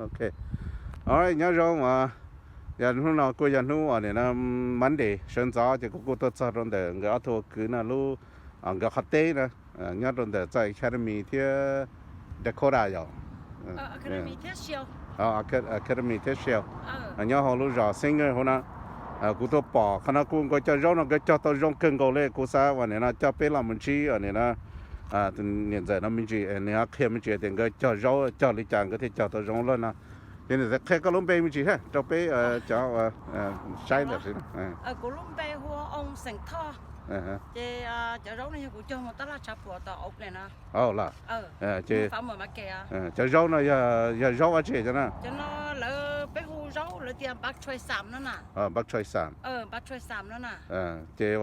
Ok. Alright, nyob zoo. Yog hnub no kuj yog hnub uas nim no Monday sawv ntxov ces kuv kuj tuaj txog rau ntawm nkawd ob tug ua kwv no lub, nkawd qhov teb na, nyob rau ntawm txoj Academy thiab Dakota yom. Academy thiab Shell. Nyob hauv lub zos Singer hauv na. Kuv tuaj pom qhov no kuj nkawd cog zaub no nkawd cog tau zoo kawg nkaus li. Kuv xav uas nim no coj peb los mus ntsib uas nim no niam ntxawm no me ntsis, nws qhia me ntsis tias nkawd cog zaub cog li cas nkawd thiaj cog tau zoo luaj no. Ces niam ntxawm qhia koj lub npe me ntsis thiab rau peb cov saib ntawm xwb. Kuv lub npe hu ua Oo xeem Thoj. Ces cov zaub no yog kuv cog mus tab laj tshav puam tom Oakland no. Los, cov zaub no yog zaub dab tsi cov no? Cov no lawv peb hu zaub lawv tias npab tshoi xam no na. Npab tshoi xam. Npab tshoi xam no na. Ces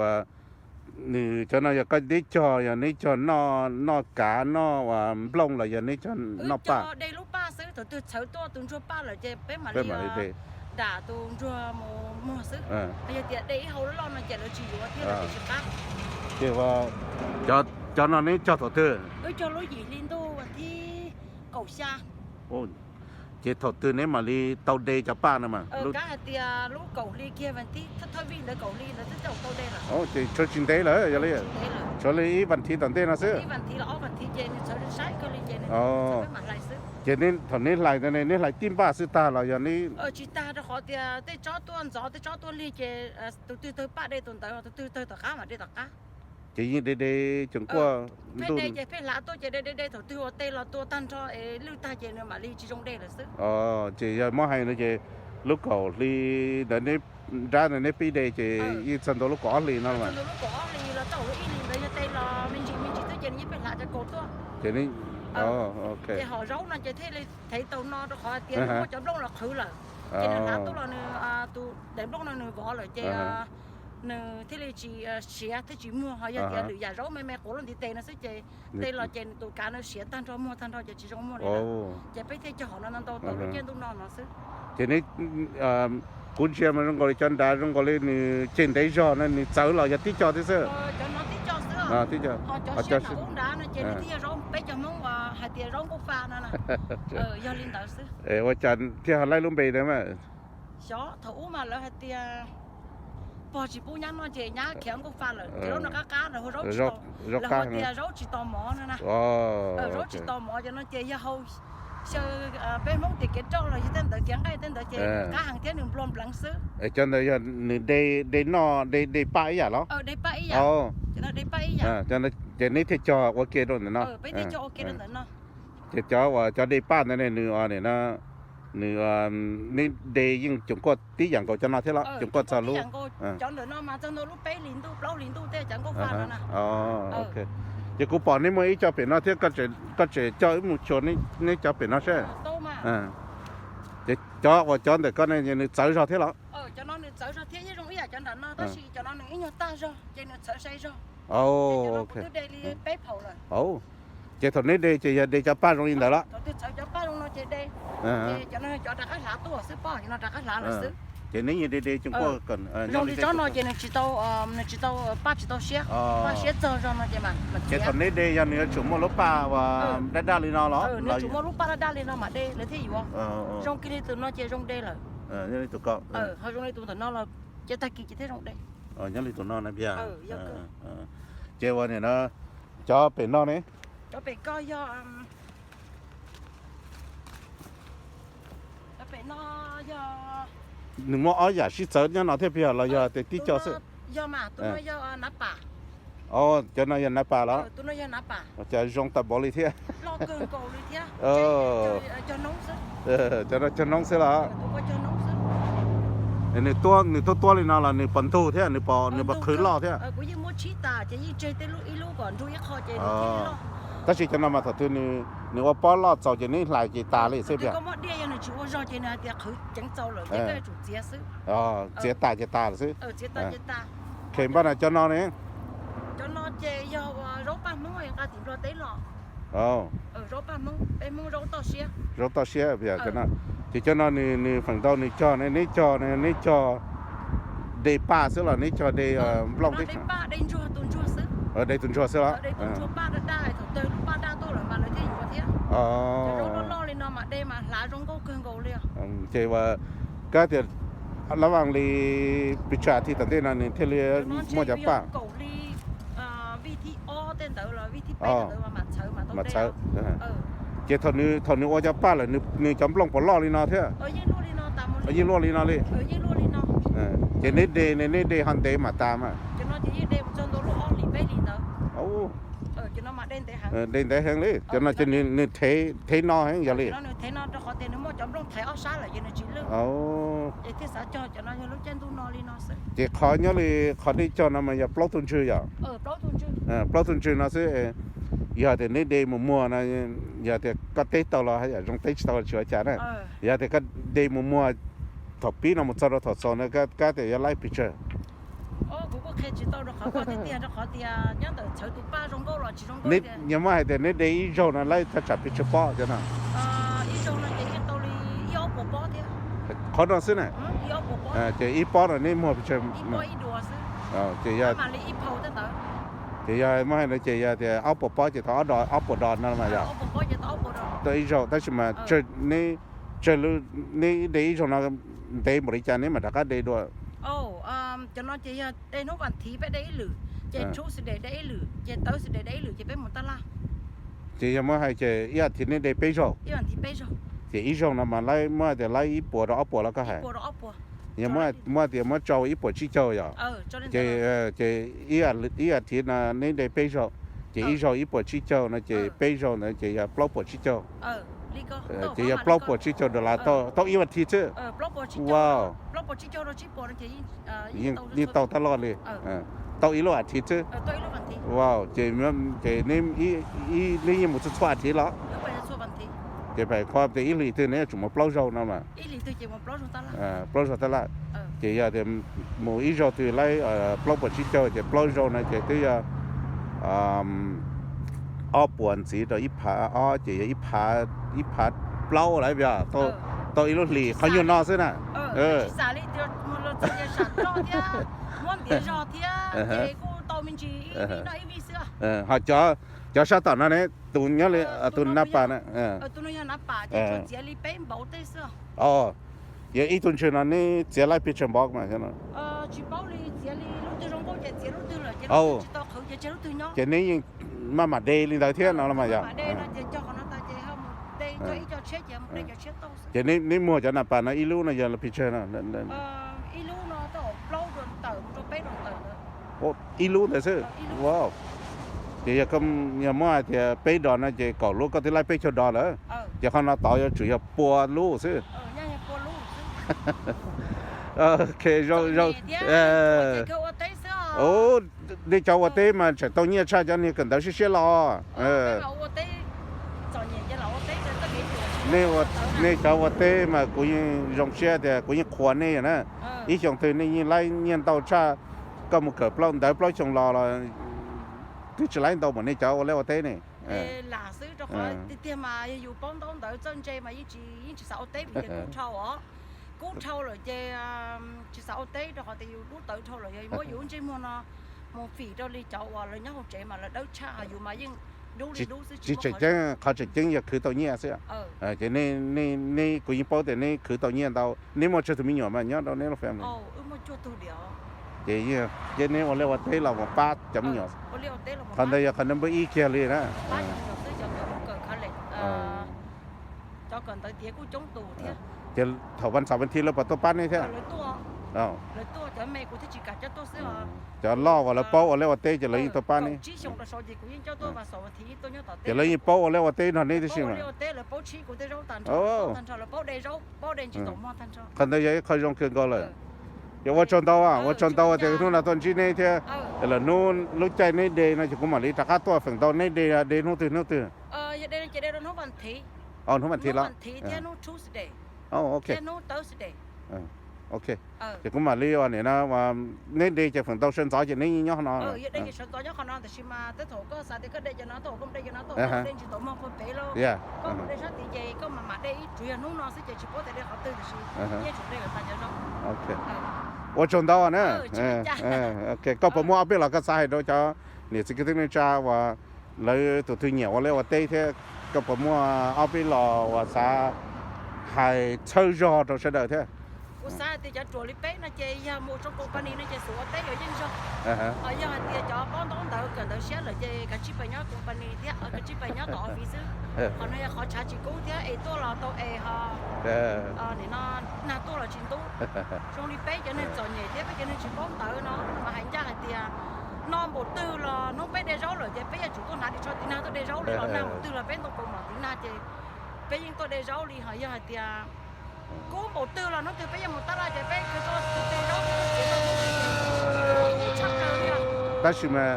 nws cov no yog koj neb cog, yog neb cog noj, noj kav noj uas nplooj los yog neb cog noj paj? De lub paj xwb, thaum twg txhawv tuaj tus ntsuag paj lawm ces peb mam li dam tus ntsuag mus muag xwb. Yog tias de ib hau loj loj no ces lawv tsis yuav thiab lawv tsis qab. Ces cov no neb cog thaum twg? Wb cog lub yim hli ntuj vas thib kaum xya. Ces thaum twg neb mam li tau de cov paj no mas? Kav hais tias lub kaum hli kiag vas thib, thawj vij ntawd kaum hli ntawd twb tau de lawm. Ces tshuav tsis ntev lawm yog li, tshuav li ib vas thiv tom ntej no xwb. Ces thaum neb hlais ntawd ne neb hlais tib npaj xwb tag los yog neb? Tsis tag, rau qhov tias tej tsob tuaj ntxov tej tsob tuaj lig ces tus twg tawg paj de tus ntawd, tus twg tawg tom qab mam de tom qab. Ces yeej de de coom kuaj ntuj. Ces pheej hlav tuaj ces de de de thaum twg uas tej los tua tag nrho es lwj tag ces nws mam li tsis zoo de lawm xwb. Ces yog muab hais no ces lub kaum hli ntawd neb, nrab ntawd neb pib de ces yeej txog ntua lub kaum ob hli no. Lub kaum ob hli los tau lub ib hlis ntawd yog tej los me ntsis me ntsis xwb ces nws yeej pheej hlav cov kaus tuaj. Ces hom zaub no ces thiaj li thev tau no rau qhov tias nws muaj cov nplooj los qhwv lawm. Ces nws hlav tuaj los nws, tus daim nplooj no nws vov lawm ces nws thiaj li tsis siav thiab tsis muag. Ho yog tias lwm yam zaub me me quav lub ntiv tes no xwb ces tej los ces tus kav no siav tag nrho muag tag nrho ces tsis zoo muag li. Ces peb thiaj cog hom no ntau ntau lub caij ntuj no no xwb. Ces neb, kuv ntsia mas zoo nkaus li cov nrad zoo nkaus li nws ceg ntev zog no nws txawv los yog tib co thiab xwb? Cov no tib co xwb. Ho cov siab nram ub nrad no ces nws thiaj yog zaub peb cov Hmoob hais tias zaub nkauj fa no. Yog li ntawd xwb. Ua cas thiaj ho laib lub npe ntawd mas? Xyov thaum ub mas lawv hais tias pog tsis pub nyab noj ces nyab khiav nkauj fa lawm ces zaub no qab qab lawv hu zaub tsis tos, lawv hu tias zaub tsis tos mov no na. Zaub tsis tos mov ces no ces yog hau xyaw, peb Hmoob tias kev roj los yog tej ntawd kev nqaij tej ntawd ces qab heev thiab nws nplua npleev xwb. Cov ntawd yog nws de, de noj de, de paj ib yam los? De paj ib yam. Ces neb thiaj cog ua ke rau ntawm no. Ces cov uas cov de paj ntawd ne nws, nws, neb de yeej coom kuaj tib yam nkaus cov no thiab los coom kuaj txog lub? Cov ntawm no mas txog ntua lub peb hlis ntuj plaub hlis ntuj tej cov nkauj fa no na. Ces kuv pom neb muaj ib co pem no thiab, koj tseem coj wb mus xyuas neb cov pem no seb. Ces cov uas cov ntawm koj ne nws txawv zog thiab los? Cov no nws txawv zog thiab, yeej zoo ib yam cov nram no tab sis cov no nws ib nyuag tag zog ces nws txhawv sai zog. Ces cov no kuv twb de li peb phaum lawm. Ces thaum neb de ces yog de cov paj zoo li ntawd los? Thaum twg txhawv cov paj zoo no ces de. Ces cov no cov rov qab hlav tuaj xwb, poj no rov qab hlav lawm xwb. Ces neb yeej de de coom kuaj zoo li tsob no ces nws tsis tau, nws tsis tau, paj tsis tau siab, paj siab txog zog no ces mas. Ces thaum neb de yog nws yuav tsum muaj lub paj uas daj daj li no los? Nws yuav tsum muaj lub paj daj daj li no mam de lawv thiaj yuav. Zoo kiag li tus no ces zoo de lawm. Ho zoo li tus ntawm no los ces tag kis ces thiaj zoo de. Nyob li tus no na. Ces ua nim no cov pem no ne? Cov pem ko yog, cov pem no yog, nws muaj ob yam sib txawv nyob no thiab puas yog los yog tias tib co xwb? Yog mas, tus no yog nav pas. Cov no yog nav pas los? Tus no yog nav pas. Cas zoo tag npaum li thiab. Loj kawg nkaus li thiab. Cov no cog noob xwb los? Nws tuab, nws tuab tuab li no los nws puas ntug thiab, nws puas, nws puas qhwv loj thiab? Kuv yeej muab tshib tas ces yeej tseg tej lub ib lub kom nrug ib qho ces nws thiaj li loj. Tab sis cov no mas thaum twg nws ua pob loj txaus ces neb hlais ces tas li xwb tiag? Koj muab diaj yog nws tsis ua zog ces nws hais tias qhwv ceev txaus lawm ces koj yuav tsum txiav xwb. Txiav tas ces tas lawm xwb. Txiav tas ces tas. Khem npaj na cov no ne? Cov no ces yog zaub paj Hmoob nqa tim Nplog teb los. Zaub paj Hmoob, peb Hmoob zaub toj siab. Zaub toj siab, ces cov no nws feem ntau nws cog ne, neb cog ne, neb cog de paj xwb los neb cog de nplooj? De paj, de ntsuag, tus ntsuag xwb. De tus ntsuag xwb los? De tus ntsuag, paj daj daj, thaum twg lub paj daj tuaj lawm mas lawv thiaj yuav thiab. Cov zaub loj loj li no mas de mas hlav zoo nkauj kawg nkaus li. Ces ua kab tias lab vaj li pes tsawg as thiv tom ntej no nws thiaj li muaj cov paj. Mas txhawv. Ces thaum nws ua cov paj lawm nws cov nplooj puas loj li no thiab? Yeej luaj li no li. Ces neb de ne, neb de ho ntev mam tas mas? De ntev heev li, cov no ces nws thev no heev yog li. Ces qhov nyob li qhov dej cog no mas yog plaub tug ntswg yom? Plaub tug ntswg no xwb. Yog tias neb de mus muag no, yog tias koj teb tau los zoo, teb tsis tau los tsis ua cas na. Yog tias koj de mus muag thaum pib no mus txog rau thaum xaus no kab tias yuav laib pes tsawg? Yog muab hais tias neb de ib zaug no laib thaj tsam pes tsawg pob cov no? Qhov no xwb na. Ces ib pob no neb muag pes tsawg? Ces yog, ces yog muab hais no ces yog tias ob puas pob ces tau ob puas dos no mas yog? Tau ib zaug tab sis mas neb, tsawg, neb de ib zaug no ntev npaum li cas neb mam rov qab de dua? Ces yog muab hais ces ib as thiv neb de peb zaug, ces ib zaug no mas laib, muab hais tias laib ib puas rau ob puas los koj hais? Yog muab hais tias muab tsau ib puas tsib caug yom? Ces ib as thiv no neb de peb zaug, ces ib zaug ib puas tsib caug no ces peb zaug ntawd ces yog plaub puas tsib caug. Ces yog plaub puas tsib caug dollar tau ib as thiv xwb. Wow. Yeej tau tab loj li. Tau ib lub as thiv xwb. Wow, ces neb yeej mus txhua txhua as thiv los? Ces pem qhov tias ib hlis twg neb yuav tsum mus plaub zaug no mas? Plaub zaug tab laj. Ces yog tias mus ib zaug twg laib plaub puas tsib caug ces plaub zaug no ces twb yog ob puas ntxiv rau ib phav ob ces yog ib phav plaub lawm yog? Tau ib lub hlis qhov nyuag no xwb na. Ho cov, cov sab tom no ne, tus nyob li tus Nab Pas na? Yog ib tug ntswg no neb txiav laib pes tsawg npav mas? Ces neb yeej maj mam de li ntawd thiab no los mas yog? Ces neb muag cov Nab Pas no ib lub no yog pes tsawg no? Ib lub ntawd xwb. Ces yog, yog muab hais tias peb dos no ces kaum lub koj twb laib peb caug dos lawm. Ces qhov no tod yuav tsum yog pua lub xwb. Ok, zoo zoo. Nej cov ua teb mas tseem tau nyiaj tshaj cov niag kawm ntawv siab siab los. Nej cov ua teb mas kuv yeej zoo siab tias kuv yeej qhuas nej yom na. Ib xyoo twg nej yeej laib nyiaj ntau tshaj koj mus kawm plaub ntawv plaub xyoo los los twb tsis laib ntau npaum nej cov ua liaj ua teb ne. Lam xwb rau qhov tiag tiag mas yog yus paub ntaub ntawv txawj ntse mas yeej tsis, yeej tsis xav ua teb vim tias kub dhau os. Kub dhau lawm ces tsis xav ua teb rau qhov tias yus dub tawv dhau lawm, yog muab yus lub ntsej muag no mus fim rau li cov uas lawv nyob hauv tsev mas lawv dawb tshaj, ho yus mas yeej dub li dub xwb. Tsis tseem ceeb, qhov tseem ceeb yog khwv tau nyiaj xwb. Ces nej, kuv yeej paub tias neb khwv tau nyiaj ntau. Neb muaj tsawg tus me nyuam mas nyob rau neb lub family? Ces, ces neb ua liaj ua teb los mus pab cov me nyuam? Qhov ntawd yog qhov npawb ib kiag li na. Ces thaum vas xaum vas thiv lawv puas tuaj pab neb thiab? Cov loj uas lawv paub ua liaj ua teb ces lawv yeej tuaj pab neb. Ces lawv yeej paub ua liaj ua teb nrog neb tib si mas. Qhov ntawd yog ib qho zoo kawg nkaus lawm. Ces ua tsaug ntau, ua tsaug ntau tias hnub no tuaj ntsib neb thiab. Lwm hnub lub caij neb de no ces kuv mam li rov qab tuaj feem ntau neb de, de hnub twg hnub twg? Hnub vas thiv los? Ok. Ces kuv mam li ua nim no, neb de ces feem ntau sawv ntxov ces neb yeej nyob no. Ua tsaug ntau na. Koj puas muaj ob peb los koj xav hais rau cov niam txiv kwv tij neej tsa uas lawv tus twg nyiam ua liaj ua teb thiab, koj puas muaj ob peb los uas xav hais txhawb zog rau sawv daws thiab. Kuv xav hais tias cov ruam li peb no ces yog mus rau company no ces xub ua teb yuav yeej zog. Yog hais tias cov paub ntaub ntawv kawm ntawv siab lawm ces kav tsij pais nyob company thiab, kav tsij pais nyob tom office xwb. Qhov no yog qhov tshav tsis kub thiab es tuaj los tau es ho nim no nag tuaj los tsis ntub. Zoo li peb cov neeg txom nyem thiab peb cov neeg tsis paub ntawv no mas hais ncaj hais tias no npaum twg los hnub peb de zaub lawm ces peb yuav tsum tuaj hnav ris tsho tiv nag tuaj de zaub li los nag npaum twg los peb ntoo kaus mom tiv nag ces peb yeej tuaj de zaub li. Ho yog hais tias kub npaum twg los hnub twg peb yuav mus tab laj ces peb kawg tuaj de zaub txiav tau tshaj plaws li. Tab sis mas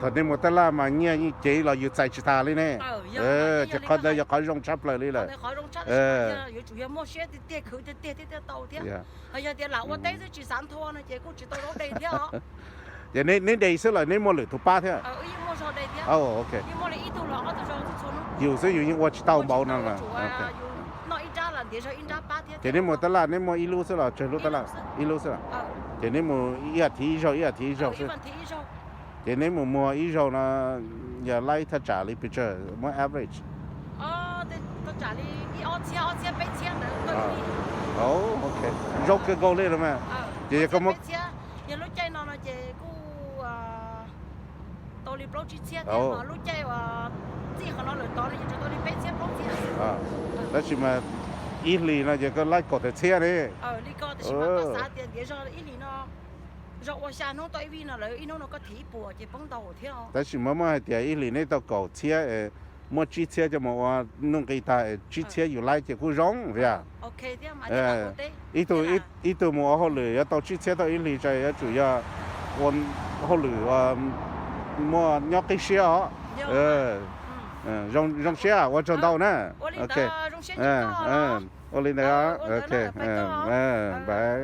thaum nej mus tab laj mas nyiaj yeej cev los yus txais tsis tas li ne. Ces qhov ntawd yog qhov zoo tshaj plaws li lawm. Yuav tsum yog muaj siab tiag tiag khwv tiag tiag thiaj tau thiab. Ho yog tias lam ua teb xwb tsis xav nthua no ces kuj tsis tau zaub de thiab os. Ces neb de xwb los neb muaj lwm tus pab thiab? Yus xwb yus yeej ua tsis tau npaum no. Ces neb mus tab laj neb muaj ib lub xwb los tsawg lub tab laj? Ib lub xwb. Ces neb mus ib as thiv ib zaug ib as thiv ib zaug xwb. Ces neb mus muag ib zaug no yog laib thaj tsam li pes tsawg muab average? Zaub kawg nkaus li los mas. Ces yog koj muab Yog lub caij no no ces kuj tau li plaub tsib txhiab thiab, lub caij uas txij qhov no lawm tod no ces tsuas tau li peb txhiab plaub txhiab. Tab sis mas ib hlis no ces koj laib kaum tawm txhiab ne. Li ko tiam sis mas koj xav tias ntiav zog ib hlis no, zog ua xya hnub tau ib vij no lawm ib hnub no koj thim ib puas ces poob ntau thiab. Tab sis mas muab hais tias ib hlis neb tau kaum txhiab, muab tsib txhiab coj mus ua nuj nqi tag, tsib txhiab yus laib ces kuj zoo thiab. Ib tug ib tug mus ua hauj lwm yuav tau tsib txhiab tau ib hlis tso yuav tsum yog ua hauj lwm muaj nyob qib siab os. Zoo siab ua tsaug ntau na. Ua li ntawd, bye.